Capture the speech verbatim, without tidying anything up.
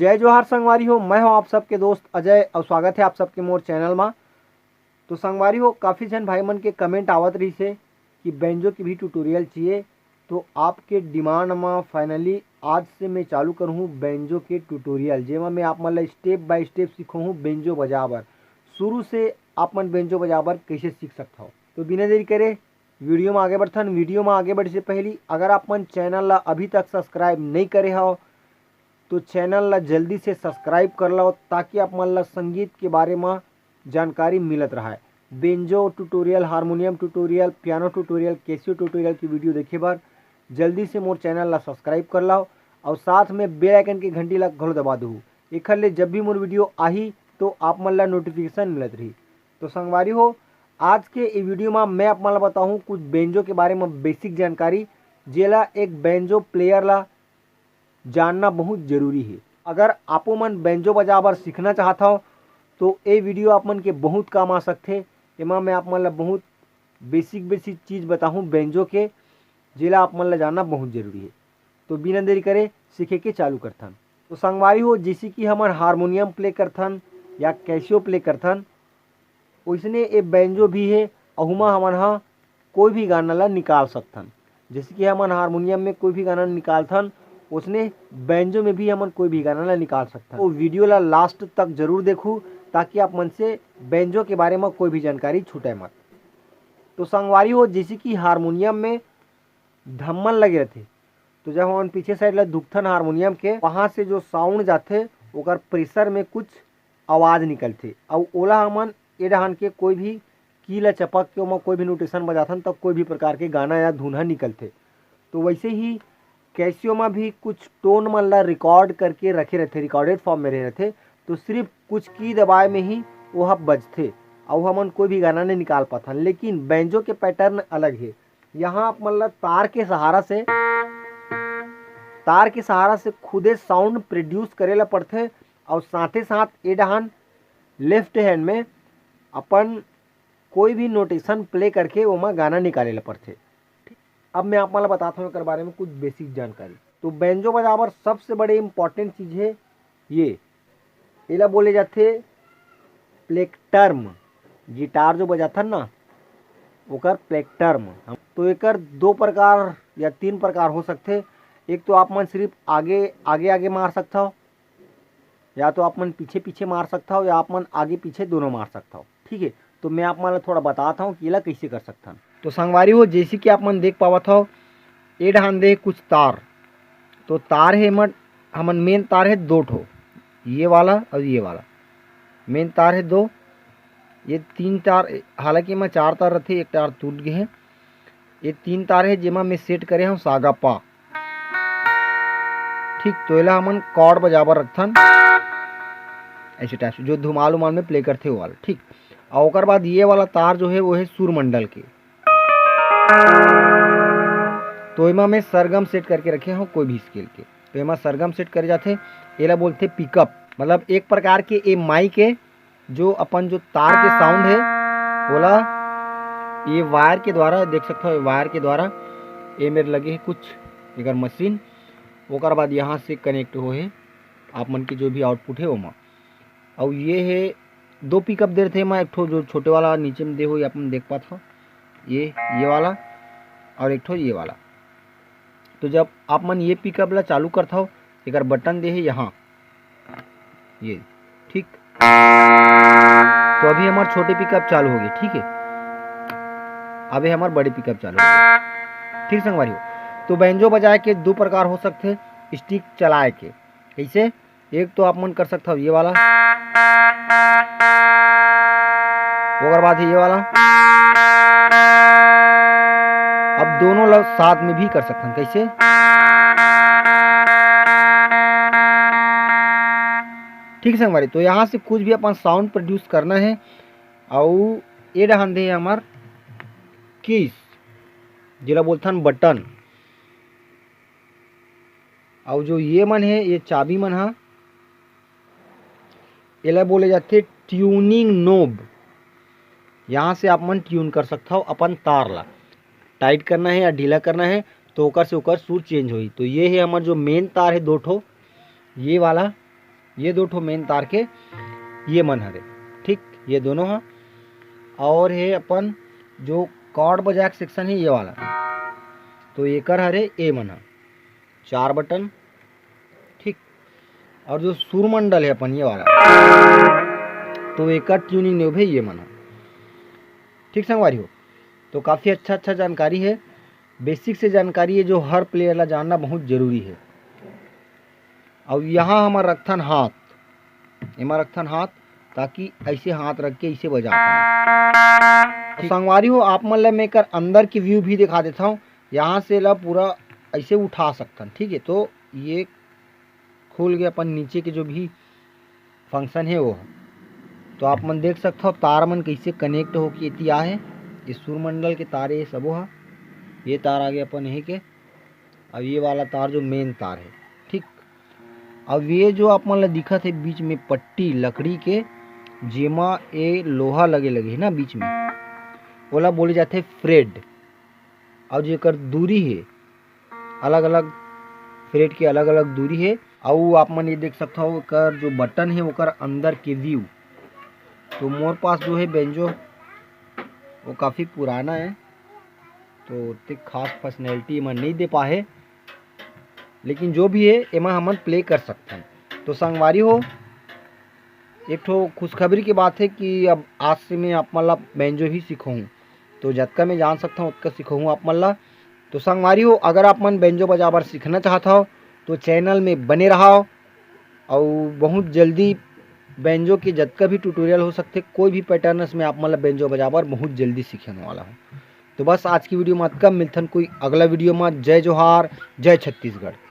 जय जोहार संगवारी हो, मैं हूं आप सबके दोस्त अजय और स्वागत है आप सबके मोर चैनल मा। तो संगवारी हो, काफ़ी झन भाई मन के कमेंट आवत रहिस हे कि बेंजो के भी ट्यूटोरियल चाहिए। तो आपके डिमांड मा फाइनली आज से मैं चालू करहूँ बेंजो के ट्यूटोरियल, जेमा मैं आप मन ला स्टेप बाय स्टेप सिखाहूँ बेंजो बजाए बर। शुरू से आप मन बेंजो बजाए बर कैसे सीख सकत हव। तो बिना देरी करे वीडियो में आगे बढ़थन। वीडियो में आगे बढ़े से पहली अगर आप मन चैनल ला अभी तक सब्सक्राइब नहीं करे हव तो चैनल ला जल्दी से सब्सक्राइब कर लो, ताकि आप मन ला संगीत के बारे में जानकारी मिलत रहे। Banjo tutorial, harmonium tutorial, piano tutorial, Casio tutorial की वीडियो देखे बर जल्दी से मोर चैनल ला सब्सक्राइब कर लो और साथ में बेल आइकन के घंटी ला घलो दबा दू। एखर ले जब भी मोर वीडियो आही तो आप मन ला नोटिफिकेशन मिलत रही। तो संगवारी हो, आज के ये वीडियो में मैं आप मन ला बताहूँ कुछ बेंजो के बारे में बेसिक जानकारी, जेला एक बेंजो प्लेयर ला जानना बहुत जरूरी है। अगर आपो मन बेंजो बजाए बर सीखना चाहत हव तो ये वीडियो आप मन के बहुत काम आ सकथे। एमा मैं आप मन ला बहुत बेसिक बेसिक चीज़ बताहूँ बेंजो के, जेला आप मन ला जानना बहुत जरूरी है। तो बिना देरी करे सीखे के चालू करथन। तो संगवारी हो, जैसे कि हमन हारमोनियम प्ले करथन या कैसियो प्ले करथन, ओइसने ये बेंजो भी है। अहुमा हमन हा कोई भी गाना ला निकाल सकथन। जैसे कि हमन हारमोनियम में कोई भी गाना निकालथन, ओसने बेंजो में भी हमन कोई भी गाना ला निकाल सकथन। तो वीडियो ला लास्ट तक जरूर देखू, ताकि आप मन से बेंजो के बारे में कोई भी जानकारी छूटे मत। तो संगवारी हो, जैसे कि हारमोनियम में धम्मल लगे रहथे, तो जब हमन पीछे साइड ला दुखथन हारमोनियम के, वहाँ से जो साउंड जाथे ओकर प्रेशर में कुछ आवाज़ निकलथे, अउ ओला हमन ए डहान के कोई भी की ला चपक के ओमा कोई भी नोटेशन बजाथन, तब कोई भी प्रकार के गाना या धुन ह निकलथे। तो वैसे ही कैसियो में भी कुछ टोन मन ला रिकॉर्ड करके रखे रहथे, रिकॉर्डेड फॉर्म में रहे रहथे, तो सिर्फ कुछ की दबाए में ही वो ह बजथे, अउ हमन कोई भी गाना नहीं निकाल पाथन। लेकिन बेंजो के पैटर्न अलग है। यहाँ आप मन ला तार के सहारा से, तार के सहारा से खुदे साउंड प्रोड्यूस करे ला पड़थे, और साथे साथ ए डहान लेफ्ट हैंड में अपन कोई भी नोटेशन प्ले करके ओमा गाना निकाले ला पड़थे। अब मैं आप मन ला बताता हूँ एकर बारे में कुछ बेसिक जानकारी। तो बेंजो बजाए बर सबसे बड़े इंपॉर्टेंट चीज़ है ये, एला बोले जाथे प्लेक्टर्म। गिटार जो बजाथन ना, ओकर प्लेक्टर्म। तो एकर दो प्रकार या तीन प्रकार हो सकथे। एक तो आप मन सिर्फ आगे आगे आगे मार सकथव, या तो आप मन पीछे पीछे मार सकथव, या आप मन आगे पीछे दोनों मार सकथव। ठीक है, तो मैं आप मन ला थोड़ा बताता हूँ कि एला कैसे कर सकथन। तो संगवारी हो, जैसे कि आप मन देख पावत हव, ए डहान दे कुछ तार, तो तार हे एमन, हमन मेन तार हे दो ठो, ये वाला और ये वाला मेन तार हे दो। ये तीन तार, हालांकि एमा चार तार रथे, एक तार टूट गए हे। ये तीन तार हे जेमा मैं सेट करे हूँ सागा पा। ठीक, तो एला हमन कॉर्ड बजाबर रखथन ऐसे टाइप से, जो धुमाल उमाल में प्ले करथे वो वाला। ठीक, और ओकर बाद ये वाला तार जो है वो है सुरमंडल के। तो एमा मैं सरगम सेट करके रखे हूँ कोई भी स्केल के। तो एमा सरगम सेट करे जाथे, एला बोलथे पिकअप। मतलब एक प्रकार के ए माइक है, जो अपन जो तार के साउंड है ओला ये वायर के द्वारा देख सकते हो, वायर के द्वारा ये मेरे लगे है कुछ एकर मशीन। ओकर बाद यहाँ से कनेक्ट हो है आप मन के जो भी आउटपुट है ओमा। और ये है दो पिकअप दे रहे थे मैं, एक ठो जो छोटे वाला नीचे में दे हो, ये अपन देख पात हो, ये ये वाला और एक ठो ये वाला। तो जब आप मन ये पिकअप ला चालू करत हो, एकर बटन दे है यहाँ, ये ठीक। तो अभी हमार छोटे पिकअप चालू हो गए, ठीक है। अभी हमार बड़े पिकअप चालू हो गए, ठीक संगवारी हो। तो बैंजो बजाए के दो प्रकार हो सकते हैं, स्टिक चलाए के। कैसे? एक तो आप मन कर सकते हो ये वाला, ओकर बाद ये वाला। अब दोनों लोग साथ में भी कर सकते हैं। कैसे? ठीक संगवारी, तो यहाँ से कुछ भी अपन साउंड प्रोड्यूस करना है। और ये डहान दे हमार कीज, जेला बोलथन बटन। और जो ये मन है, ये चाबी मन हा, एला बोले जाथे ट्यूनिंग नोब। यहाँ से आप मन ट्यून कर सकथव अपन तार ला, टाइट करना है या ढीला करना है, तो ओकर से ओकर सुर चेंज होही। तो ये है हमार जो मेन तार है दो ठो, ये वाला ये दो ठो मेन तार के ये मन हरे, ठीक, ये दोनों ह। और हे अपन जो कॉर्ड बजाए के सेक्शन है ये वाला, तो एकर हरे ए मन ह, चार बटन, ठीक। और जो सुरमंडल है अपन ये वाला, तो एकर ट्यूनिंग नोब है ये मन ह, ठीक संगवारी हो। तो काफ़ी अच्छा अच्छा जानकारी है, बेसिक से जानकारी है जो हर प्लेयर ला जानना बहुत जरूरी है। और यहाँ हमर रखथन हाथ, एमा रखथन हाथ, ताकि ऐसे हाथ रख के इसे बजा पाए। तो संगवारी हो, आप मन ला मैं एकर अंदर की व्यू भी दिखा देता हूँ। यहाँ से ला पूरा ऐसे उठा सकथन, ठीक है। तो ये खुल गया अपन नीचे के जो भी फंक्शन है वो। तो आप मन देख सकथव तार मन कैसे कनेक्ट होके एती आहे। ये सुरमंडल के तार ये सबो ह। ये तार आगे अपन यही के, अब ये वाला तार जो मेन तार है, ठीक। अब ये जो आप मन ला दिखत है बीच में पट्टी लकड़ी के, जेमा ए लोहा लगे लगे है ना बीच में, ओला बोले जाथे फ्रेड। और जेकर दूरी है, अलग अलग फ्रेड के अलग अलग दूरी है। अउ आप मन ये देख सकथव एकर जो बटन है ओकर अंदर के व्यू। तो मोर पास जो है बेंजो वो काफ़ी पुराना है, तो ओतेक खास फंक्शनैलिटी एमा नहीं दे पाए, लेकिन जो भी है एमा हमन प्ले कर सकथन। तो संगवारी हो, एक ठो खुशखबरी की बात है कि अब आज से मैं आप मन ला बेंजो ही सिखाऊँ। तो जतका मैं जान सकता हूँ ओतका सिखाऊँ आप मन ला। तो संगवारी हो, अगर आप मन बेंजो बजाबर सीखना चाहत हव तो चैनल में बने रहव, अउ बहुत जल्दी बेंजो के जतका भी ट्यूटोरियल हो सकथे, कोई भी पैटर्न्स में आप मन ला बेंजो बजाबर बहुत जल्दी सिखाने वाला हूँ। तो बस आज की वीडियो में अतका, मिलथन कोई अगला वीडियो में। जय जोहार, जय छत्तीसगढ़।